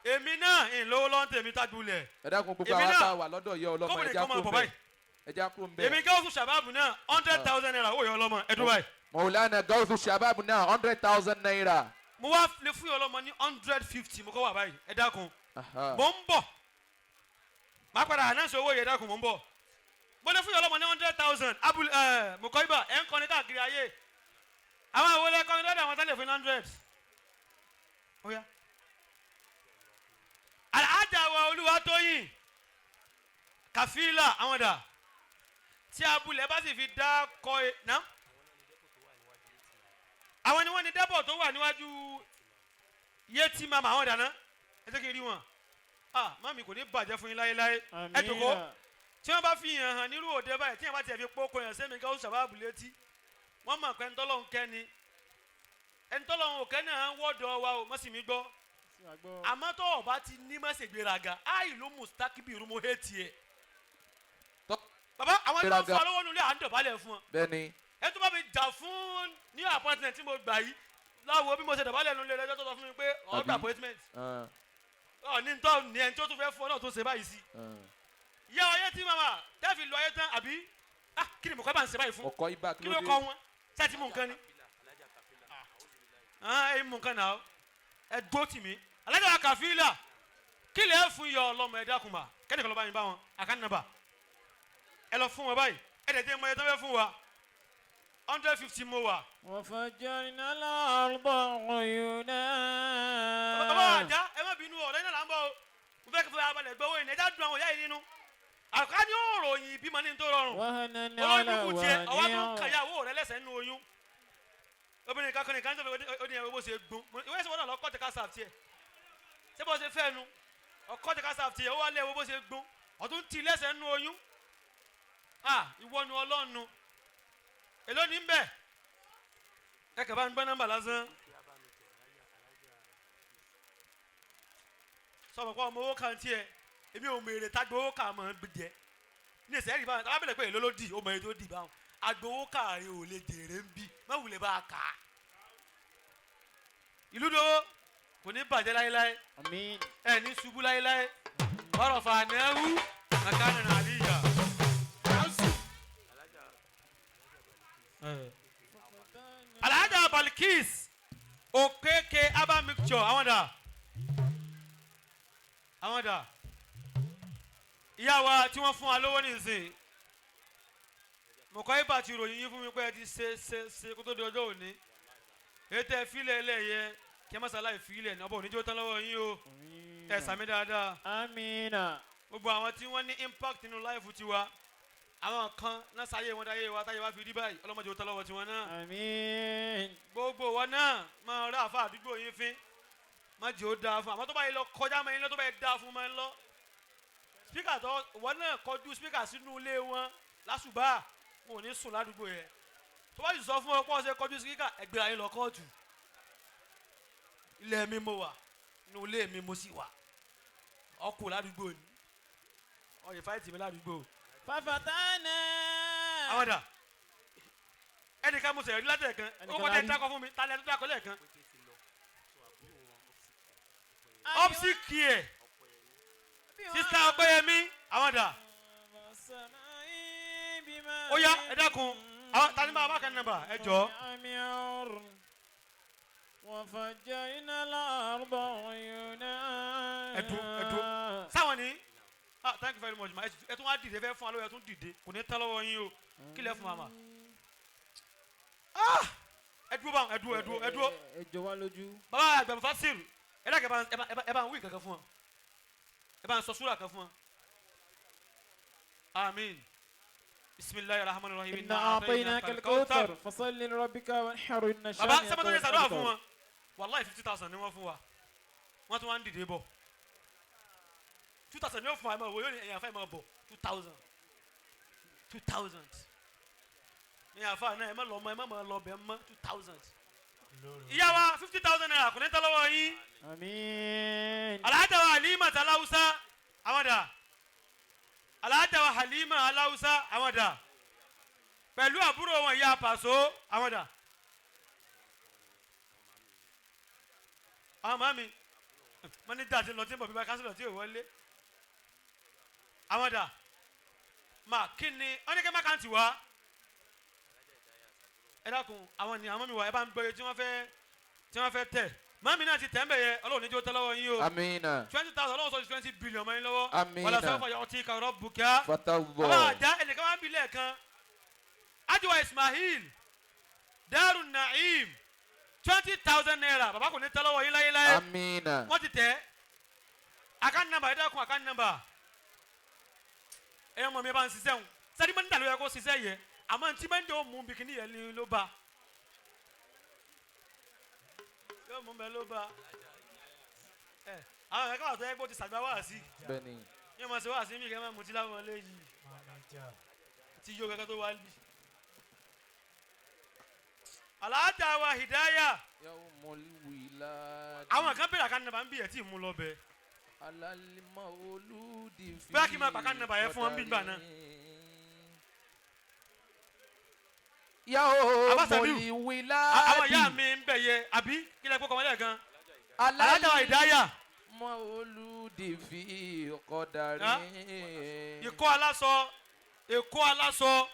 èmi náà ń lówó lọ́n tèmi tájúlẹ̀. Ẹ dákun, gbogbo Èmi àwọn náà. tá a wà lọ́dọ̀ ìyá ọlọ́mọ, Kóbìnrin ẹja kan máa kúrò bọ̀ ń bẹ̀, báyìí. ẹja kúrò ń bẹ̀. Èmi Gáúsù Sàbáàbù náà, ₦100,000 ó yọ ọlọ́mọ ẹdún báyìí. Maulana Gawsu Shabab náà, ₦100,000. Mo wá lè fún ìyá ọlọ́mọ ní 150, mo kọ́ wà báyìí, ẹ dákun. Aha. Mo ń bọ̀, máa padà ànáṣe owó yẹn, dákun, mo ń bọ̀. Mo lè fún ìyá ọlọ́mọ ní 100,000. Abul ẹ mọ̀kọ́ ibà ẹ̀ ń kọ́ni káàkiri ayé, àwọn àwọn olè kọ́ni lọ́dọ̀ àwọn tálẹ̀ fún 100. Ó yá, Alhaja wa Olúwatóyìn Kàfílà, àwọn dà tí abúlé bá sì fi dá kọ ẹ ná, àwọn ni wọ́n ní dẹ́bọ̀ tó wà níwájú yétí mama, àwọn dáná, ẹ jẹ́ kí n rí wọn. Ah, mami, kò ní bàjẹ́ fún yín láéláé. Ẹ jòkó. Àmín. Tí wọ́n bá fi hàn hàn nírú òde báyìí, tí wọ́n bá tiẹ̀ fi pókó yàn sẹ́mi káwọn sábàbù létí, wọ́n mọ̀ pé ẹnitọ́lọ́hún kẹ́ni, ẹnitọ́lọ́hún òkẹ́ náà wọ́dọ̀ wa o, mọ̀ sí mi gbọ́. Àmọ́ tó o bá ti ní má ṣe gbéraga, áì ló mustakibi rumo hétí ẹ̀. Bàbá, àwọn tó ń fún Gbéraga. ọ lọ́wọ́ nulẹ̀, à ń dọ̀bálẹ̀ fún ọ. Bẹ́ẹ̀ni. Ẹ tó bá mi jà fún ní appointment tí mo gbà yìí, láwo bí mo ṣe dọ̀bálẹ̀ nulẹ̀ lọ́jọ́ tó sọ fún mi pé ọ̀ gba Àbí? appointment. Ah, Ọ̀ ní tọ́ ní ẹni tó tún fẹ́ fún ọ náà tó ṣe báyìí sí. Ah. Ìyá ayé tí màmá tẹ́fì lu ayé tán àbí, ah, kí ni mo kọ́ bá ń ṣe báyìí fún? Ọkọ ibà kí Kí ló ló dé? kọ́ wọn ṣé ẹ ti mú nǹkan ni? Ah, ẹ mú nǹkan náà, ẹ dúró tì mí. Alájà Kàfílà, kí lè fún yọ ọlọ́mọ? Ẹ dákun mà, kẹ́nìkan ló bá yín bá wọn àkáǹtì nàbà, ẹ lọ fún wọn báyìí. Ẹ dẹ̀ jẹ́ mọ ẹ tó fẹ́ fún wa, 150 mo wà. وفجرنا الأرض عيونا. Bàbá àjà, ẹ má bínú, ọ̀rẹ́ náà là ń bọ̀ o. Mo fẹ́ kí fún abalẹ̀ gbọ́ owó yìí, ẹja dùn àwọn ìyá yìí nínú àká ní òròyìn ìbímọ ní tó rọrùn. وهنا Olórí على burúkú tiẹ̀, ọwọ́ tó ń وهن. kàyàwó rẹ lẹ́sẹ̀ nínú oyún. Obìnrin kan kọ́ni kan tó fẹ́, ó ní ẹ̀rọ bó ṣe gbón ìwé ìṣòwò náà lọ́kọ́ tẹ ká sáà tiẹ̀, ṣé bó ṣe fẹ́ nu ọkọ́ tẹ ká sáà tiẹ̀, ó wá lé ẹ̀wọ̀ bó ṣe gbón, ọ̀tún ti lẹ́sẹ̀ nínú oyún. Ah, ìwọ nu ọlọ́nu, èló ní bẹ́ẹ̀? Ẹ kàn bá ń gbọ́ nọ́mbà lásán. Sọmọ pé ọmọ owó kan tiẹ̀, èmi ò mọ èrè tágbó owó kà mọ̀ ń jẹ ní ìsẹ́ ẹ̀rí báwọn tábìlẹ̀ pé èló ló dì, ó mọ èyí tó dì báwọn agbowó kàrí ò lè jèrè ń bí má wulẹ̀ bá a kà á. Ìlú dowó kò ní bàjẹ́ láéláé. Àmín. Ẹ ní ṣubú láéláé. Ọ̀rọ̀ fàánẹ́wù màkánà nàlíyà. Alhaja Balikis Okeke Aba mixture, àwọn dà, àwọn dà, ìyá wa tí wọ́n fún wa lówó nísìnyí, mọ̀kọ́ ibà ti ròyìn yín fún mi pé ẹ ti ṣe ṣe ṣe kó tó di ọjọ́ òní. Ètò ẹ fílẹ̀ ẹlẹ́yẹ kí ẹ má ṣàlàyé fílẹ̀ ní ọbọ̀ oníjó tán lọ́wọ́ yín o. Ẹ sàmì dáadáa. Amina. Gbogbo àwọn tí wọ́n ní impact nínú life tiwa, àwọn kan náà sáyé wọn dáyé wa táyé wa fi rí báyìí, ọlọ́mọdé ó tán lọ́wọ́ tiwọn náà. Àmín. Gbogbo wọn náà máa rà àfa àdúgbò yín fín, má jẹ́ ó dáa fún àmọ́ tó bá yẹ lọ kọjá máa ń lọ, tó bá yẹ dáa fún máa ń lọ spíkà tó wọn náà kọjú spíkà sínú ilé wọn lásùbà, wọn ò ní sùn ládùúgbò yẹn. Tó bá sì sọ fún ọ pé ọ̀sẹ̀ kọjú spíkà, ẹgbẹ́ ayé lọ kóòtù. Ilé mi mo wà, inú ilé mi mo sì wà, ọkù ládùúgbò ni ọyẹ fáìtì mi ládùúgbò. Fafatana. Àwọn dà, ẹnìkan mo sẹ̀rí látẹ̀kan ó Ẹnìkan kọ́ la tẹ́ rí. dákọ̀ fún mi, talẹ̀ tó dákọ̀ lẹ́ẹ̀kan. Opsi care, Sista Ọpẹ́yẹmí, àwọn dà? Ó yá, ẹ dákun, àwọn tani máa bá kan nàbà, ẹ jọ. وفجرنا الأرض عيونا. Ẹdùn ẹdùn sáwọn ni. Ah, thank you very much ma. Ẹ tún wá dìde fẹ́ fún wa lọ́wọ́, ẹ tún dìde, kò ní tán lọ́wọ́ yín o. Kí lẹ fún wa ma? Ah, ẹ dúró báwọn, ẹ dúró, ẹ dúró, ẹ dúró. Ẹ jọ wá lójú. Bàbá àgbà Fásirù, ẹ dákẹ́, ẹ bá ń wí kankan fún wa, ẹ bá ń sọ súrà kan fún wa. Àmín. Bisimilayi rahman rahim. إنا أعطيناك الكوثر فصل لربك وانحر إن Bàbá شانئك sẹ́mọ́tò هو ní sàdúrà fún الأبتر. wọn, wàláì 50,000 ni wọ́n fún wa, wọ́n tún wá ń dìde bọ̀. 2,000 ni ó fún wa, ẹ máa wò yóò ní ẹ̀yàn fẹ́ máa bọ̀. 2,000, 2,000. Ní àfa náà ẹ má lọ ọmọ ẹ má máa lọ bẹ̀ mọ́ 2,000. Ìyá wa 50,000 naira kò ní tán lọ́wọ́ yín. Àmín. Alhaja wa Halima Aláwùsá àwọn dà. Alhaja wa Halima Aláwùsá àwọn dà. Pẹ̀lú àbúrò wọn ìyá Pàṣọ àwọn dà. Àwọn màmí mọ́níjà ti lọ tí ń bọ̀ bíbá kánsílọ̀ tí ò wọlé. Àwọn dà. Mà kí ni wọ́n ní kí má kàǹtì wá. Ẹ dákun àwọn ni àwọn mọ́mí wa ẹ bá ń gbọ́ iye tí wọ́n fẹ́ tẹ̀. Mọ́mí náà ti tẹ̀ ń bẹ̀ yẹ Ọlọ́run níjó tẹ́ lọ́wọ́ yín o. Amina. 20,000 Ọlọ́run sọ ti 20 billion mọ́ yín lọ́wọ́. Amina. Wàlá sọ́fà yọ ọtí kàrọ̀ bùkẹ́. Fatawbọ. Bàbá àdá ẹnìkan wá ń bi lẹ́ẹ̀kan. Ajiwa Ismail Darun Naim 20,000 naira bàbá kò ní tẹ́ lọ́wọ́ yín láyéláyé. Amina. Wọ́n ti tẹ̀. Account number ẹ dákun account number. Ẹ̀yọ́ mọ̀ mi bá ń ṣiṣẹ́ òun. Sẹ́ni mọ́nídà ló yẹ kó ṣiṣẹ́ yẹ. Àmọ́ ntí mọ́nídà ó mú bikini yẹn ni ló bá. Yóò mú bẹ́ẹ̀ ló bá. Ẹ àwọn ẹ̀ka wà tó yẹ kó ti sàgbà wá sí. Bẹ́ẹ̀ni. Yóò máa ṣe wá sí mi kẹ́ máa mutí láwọn eléyìí. Tí yóò kẹ́kẹ́ tó wá lì. Alhaja wa Hidaya. Yawmul wiladi. Àwọn kan bẹ̀rẹ̀ àkànnà bá ń bí ẹ̀ tí ì mú lọ bẹ́ẹ̀. Alalimọ olùdí fi. Bóyá kí n máa pàkánù nọ́mbà yẹn fún wọn bí gbà náà. Yawmul wiladi. Àwọn ìyá mi ń bẹ̀ yẹ àbí kí lẹ kó kọ́mọdé kan. Alhaja wa Hidaya. Mọ olùdí fi kọ́darí. Ikọ́ aláṣọ Èkó aláṣọ.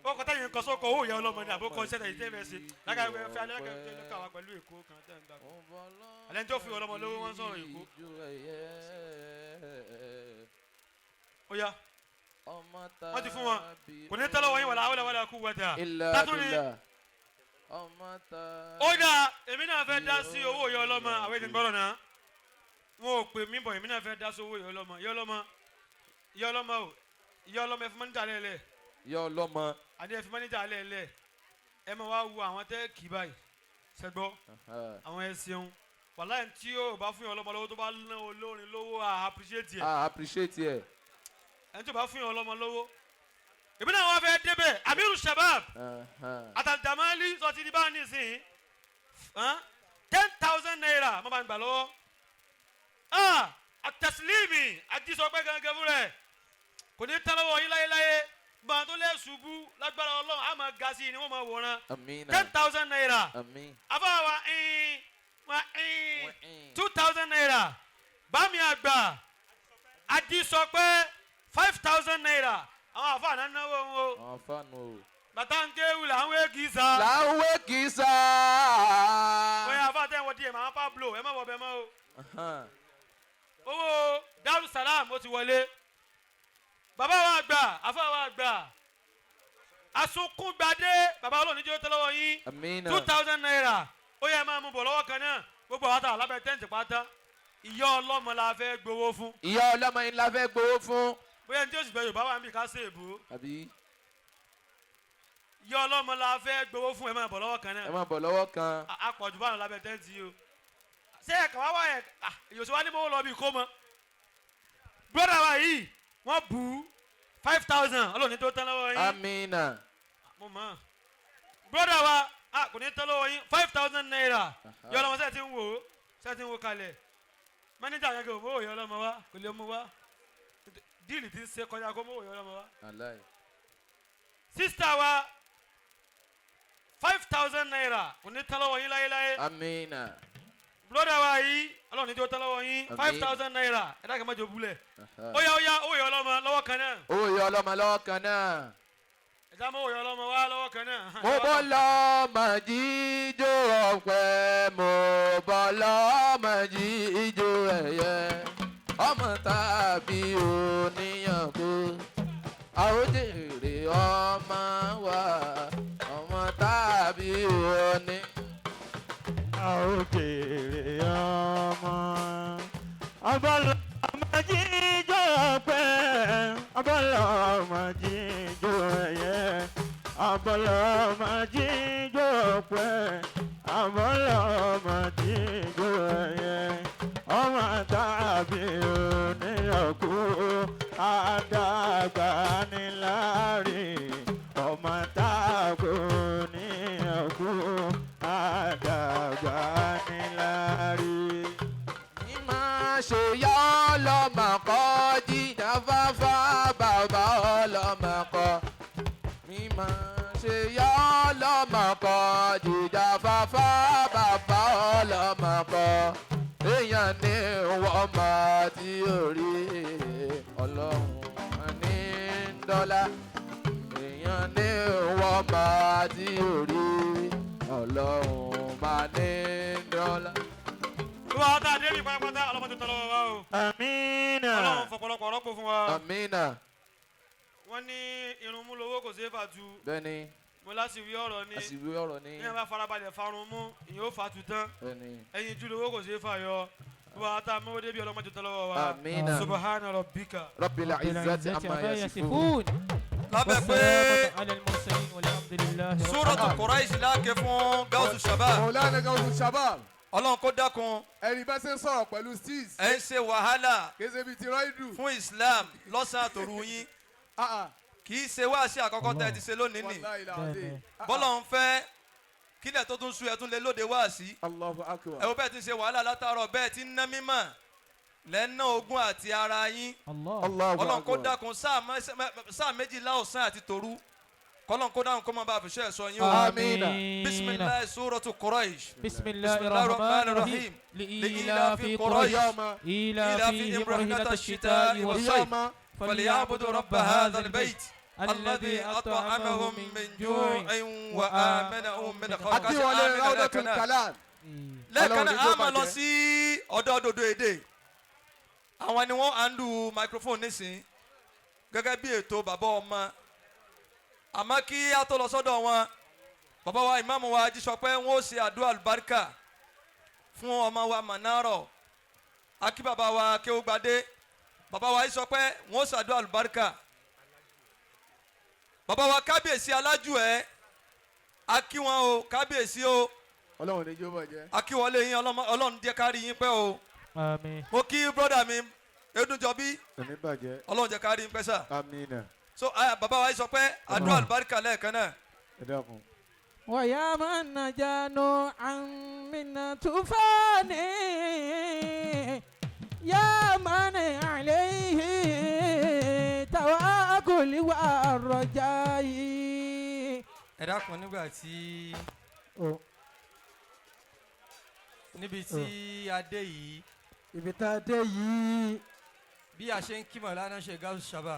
Ó kọ́ táyà nǹkan sọ́kọ̀ owó ìyá ọlọ́mọ ni àbókọ iṣẹ́ tẹ̀yìn tẹ́lẹ̀ ṣe. Lákàwé fẹ́ alákàwé lọ́kà wá pẹ̀lú Èkó kan tẹ́ ń gbà. Àlẹ́ ní tó fi ọlọ́mọ lówó wọ́n sọ̀rọ̀ Èkó. Ó yá. Wọ́n ti fún wọn. Kò ní tẹ́lẹ̀ wọ́n yín wàlá wàlá wàlá kú wọ́tà. Tátúni. Ó dáa, èmi náà fẹ́ dá sí owó ìyá ọlọ́mọ àwọn èdè gbọ́dọ̀ náà. Wọn ò pè mí bọ̀, èmi náà fẹ́ dá sí owó ìyá ọlọ́mọ. Ìyá ọlọ́mọ, ìyá ọlọ́mọ o, ìyá ọlọ́mọ ẹ fún mọ́níjà lẹ́lẹ̀. Ìyá ọlọ́mọ. Àní ẹ fi mọ́níjà lẹ́lẹ̀. Ẹ máa wá wo àwọn tẹ́ kì í báyìí. Ṣẹ́gbọ́, àwọn ẹ ṣeun. Wàláhì tí yóò bá fún ìyá ọlọ́mọ lówó tó bá ná olórin lówó, à appreciate ẹ̀. À appreciate ẹ̀. Ẹni tó bá fún ìyá ọlọ́mọ lówó. Èmi náà wọ́n fẹ́ débẹ̀, Amiru Shabab. Àtàdàmálí sọ ti di bá nísìnyí. 10,000 naira mo máa ń gbà lọ́wọ́. Àtẹ̀sílímì àjísọpẹ́ gangan fún rẹ̀. Kò ní tán lọ́wọ́ yín láyéláyé. Gbọ̀n tó lè ṣubú lágbára Ọlọ́run á máa ga sí i ni wọ́n máa wòran. 10,000 naira. Afáwa 2,000 naira. Bámi àgbà àjísọpẹ́ 5,000 naira. Àwọn àfáà náà náwó wọn o. Àwọn àfáà nù o. Bàtà ń kéwù là ń wé kìsà. Là ń wé kìsà. Bóyá àfáà tẹ̀ ń wọ díẹ̀ màá Pablo ẹ má wọ bẹ́ẹ̀ mọ́ o. Owó Darussalam ó ti wọlé. Bàbá wa àgbà àfáà wa àgbà. Asunkúngbadé bàbá Ọlọ́run níjó tẹ́ lọ́wọ́ yín. 2,000 naira. Ó yẹ máa mú bọ̀ lọ́wọ́ kan náà. Gbogbo àwọn àtàwọn alábẹ́ tẹ́ǹtì pátá. Ìyá ọlọ́mọ la fẹ́ gbowó fún. Ìyá ọlọ́mọ yín la fẹ́ gbowó fún. Bóyá ní tí oṣù bẹ́ẹ̀ Yorùbá wà ń bì ká ṣe èbó. Àbí. Ìyá ọlọ́mọ la fẹ́ gbowó fún ẹ máa bọ̀ lọ́wọ́ kan náà. Ẹ máa bọ̀ lọ́wọ́ kan. A pọ̀ jù báwọn lábẹ́ tẹ́ǹtì yìí o. Ṣé ẹ̀ka wá wá ẹ̀ ìyòsí wa ní mọ́wó lọ bí kó mọ́. Brọ́dà wa yìí wọ́n bù ú 5,000 Ọlọ́run ní tó tán lọ́wọ́ yín. Amina. Mo mọ̀. Brọ́dà wa kò ní tán lọ́wọ́ yín 5,000 naira. Ìyá ọlọ́mọ sẹ́ẹ̀ ti ń wò ó sẹ́ẹ̀ ti ń wò kalẹ̀. Mánìjà gẹ́gẹ́ ò mọ́wó ìyá ọlọ́mọ wa kò lè mú wa. Díìlì ti ń ṣe kọjá kó mọ́wó ìyá ọlọ́mọ wa. Sísítà wa 5,000 naira kò ní tán lọ́wọ́ yín láyéláyé. Amina. Brọ́dà wa yìí Ọlọ́run ní tí ó tán lọ́wọ́ yín 5,000 naira ẹ dákẹ́ mọ́jọ búlẹ̀. Ó yá ó yá owó ìyá ọlọ́mọ lọ́wọ́ kan náà. Owó ìyá ọlọ́mọ lọ́wọ́ kan náà. Ẹ já mọ́ owó ìyá ọlọ́mọ wá lọ́wọ́ kan náà. Mo bọ́ lọ́mọ jíjó ọ̀pẹ, mo bọ́ lọ́mọ jíjó ẹ̀yẹ, ọmọ tàbí oníyànjú, a ó jèrè ọmọ wa, ọmọ tàbí oní. A ó jèrè ọmọ. Ọbọ̀lọ́ ọmọ jíjó ọ̀pẹ, ọbọ̀lọ́ ọmọ jíjó ẹ̀yẹ, ọbọ̀lọ́ ọmọ jíjó ọ̀pẹ, ọbọ̀lọ́ ọmọ jíjó ẹ̀yẹ, ọmọ tàbí oníyànkú, àdàgbà nílá Jíjà fáfá bàbá ọlọ́mọ kọ́. Èèyàn ní wọ́n mọ̀ tí ò rí. Ọlọ́run ní dọ́là. Èèyàn ní wọ́n mọ̀ tí ò rí. Ọlọ́run máa ní dọ́là. Gbogbo àwọn tá a dé ní pátápátá ọlọ́mọdé tọ́lọ́wọ́ wa o. Amina. Ọlọ́run fọ̀pọ̀lọpọ̀ rọ́pò fún wa. Amina. Wọ́n ní irun mú lowó kò ṣeé fà tu. Bẹ́ẹ̀ni, Mo láṣìwí ọ̀rọ̀ ni. àṣìwí ọ̀rọ̀ ni. Ní ẹ bá farabalẹ̀ farun mú, ìyẹn ó fà tu tán. Bẹ́ẹ̀ni. Ẹyin jù lowó kò ṣeé fà yọ. Gbogbo àwọn tá a mọ́wó débi ọlọ́mọdé tọ́lọ́wọ́ wa. Amina. Subhana rabbika. Rabbil izzati العزة amma عما yasifun. يصفون Lábẹ́ pé والسلام على المرسلين والحمد لله رب Súrọ̀tù Quraish láàkè fún Gáúsù Shabab. Mọ̀lánà Gawsu Shabab. Ọlọ́run kó dákun. Ẹni bá ṣe ń sọ̀rọ̀ pẹ̀lú steez. Ẹ ń ṣe wàhálà Kése bíi ti Rọ́ìdù. fún Islam lọ́sàn-án àtòru yín. Kì í ṣe wáàsí àkọ́kọ́ tẹ́ ẹ ti ṣe lónìí nì. Wallahi alazim. Bọ́lọ̀ ń fẹ́ kílẹ̀ tó tún sú ẹ tún lé lóde wáàsí. Allahu akbar. Ẹ wo bẹ́ẹ̀ ti ń ṣe wàhálà látàárọ̀, bẹ́ẹ̀ ti ń ná mímọ̀ lẹ́nà ogún àti ara yín. الله. Allahu Ọlọ́run kó akbar. dákun sáà méjìlá ọ̀sán àti tòru. Kọ́lọ́n kó dáhùn kó má bàa fi ṣe ẹ̀sọ́ yín o. Amina. Bisimilahi suratu Quraish. بسم الله الرحمن الرحيم لإيلاف قريش إيلافهم رحلة الشتاء والصيف Ìyá فليعبدوا رب هذا البيت الذي أطعمهم من جوع وآمنهم من خوف. Akíwọlé Rawdatul Kalam. Lẹ́ẹ̀kan Ọlọ́run náà ní a kó máa lọ bàjẹ́. sí ọ̀dọ̀ òdòdó èdè. Àwọn ni wọ́n handle microphone nísìn gẹ́gẹ́ bí ètò bàbá ọmọ. Àmọ́ kí a tó lọ sọ́dọ̀ wọn, bàbá wa ìmáàmù wa Ajísọpẹ́ wọn ó ṣe àdúrà àlùbáríkà fún ọmọ wa Manaro. Akí bàbá wa Kéwúgbadé, bàbá wa Ajísọpẹ́ wọn ó ṣe àdúrà àlùbáríkà. Bàbá wa kábíyèsí alájú ẹ̀, akí wọn o, kábíyèsí o. Ọlọ́run ní jó bàjẹ́. Akíwọlé yín, Ọlọ́run jẹ́ ká rí yín pẹ́ o. آمين. Mo kí brọ́dà mi Edúnjọbí. Òní bàjẹ́. Ọlọ́run jẹ́ ká rí yín pẹ́ sà. Amina. So bàbá wa sọ pé àdúrà àlùbáríkà lẹ́ẹ̀kan náà. Ẹ dákun. ويا من نجا نوعا من طوفان يا من عليه توكل والرجاء. Ẹ dákun, nígbà tí níbi tí a dé yìí, Ibi tá a dé yìí, bí a ṣe ń kí Mọ̀lánà ṣe Gáúsù Shabab.